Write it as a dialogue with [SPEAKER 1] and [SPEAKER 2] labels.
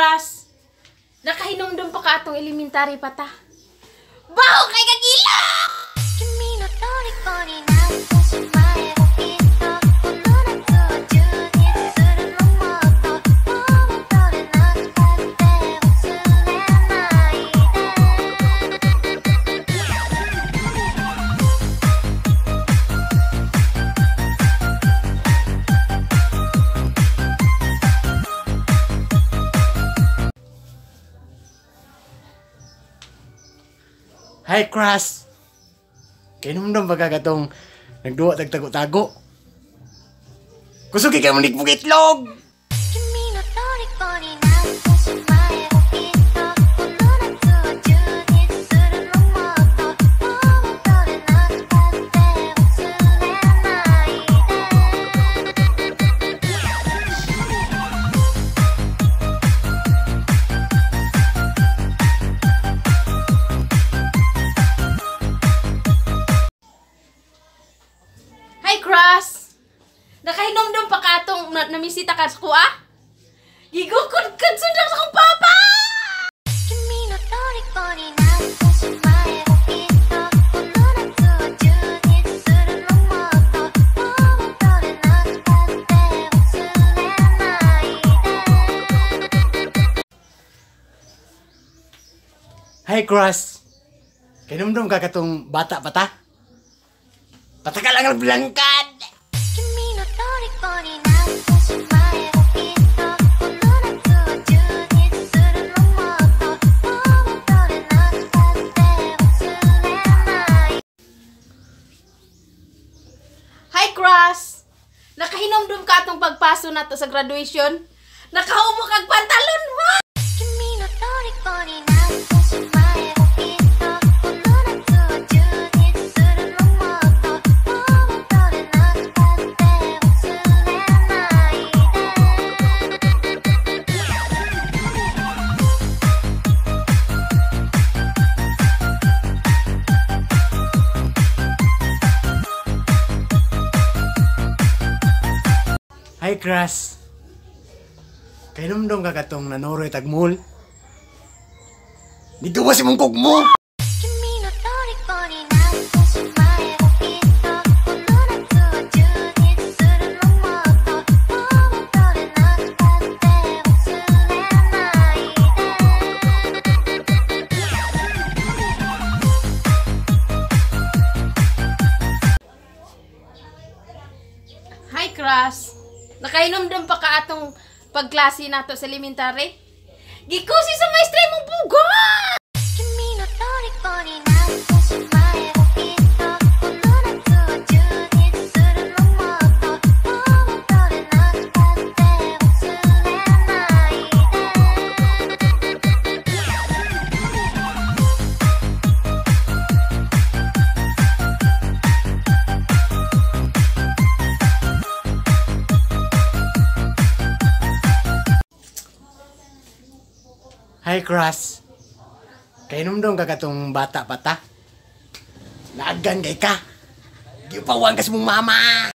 [SPEAKER 1] Crush! Nakahinumdum pa ka atong elementary pa ta. Baho kay kagila!
[SPEAKER 2] 君の虜になってしまえばきっとこの夏は充実するのもっともう戻れなくたって忘れないで。
[SPEAKER 3] Hi, crush! Kahinumdum ba ka katong nagduwa tagtago-tago? Kusugi kay mo itlog!
[SPEAKER 2] 君の虜になってしまえばきっとこの夏は充実するのもっともう戻れなくたって忘れないで。
[SPEAKER 1] Hi, Crush! Nakahinumdum pa ka atong namisita ka sa kuha? Gigukod ka sundan sa akong papa!
[SPEAKER 2] 君の虜になってしまえばきっとこの夏は充実するのもっともう戻れなくたって忘れないで。
[SPEAKER 3] Hi, crush! Kahinumdum ka katong bata pa ta? Pataka lang ang bilangkad!
[SPEAKER 2] 君の虜になってしまえばきっとこの夏は充実するのもっともう戻れなくたって忘れない。
[SPEAKER 1] Hi, Crush! Nakahinumdum ka atong pagpaso nato sa graduation? Nakahubo kag pantalon ba?
[SPEAKER 2] 君の虜になってしまえばきっとこの夏は充実するのもっともう戻れなくたって忘れないで。
[SPEAKER 3] Hi, crush! Kahinumdum ka katong nanoroy tagmul? Nigawa si mong kugmo!
[SPEAKER 2] 君の虜になってしまえばきっとこの夏は充実するのもっともう戻れなくたって忘れないで。
[SPEAKER 1] Hi, Crush! Nakahinumdum pa ka atong pagklase nato sa elementary? Gikusi sa maestra imong buga!
[SPEAKER 2] 君の虜になってしまえばきっとこの夏は充実するのもっともう戻れなくたって忘れないで。
[SPEAKER 3] Hi, crush! Kahinumdum ka katong bata pa ta? Lagan kay ka! Giupawan ka sa mong mama!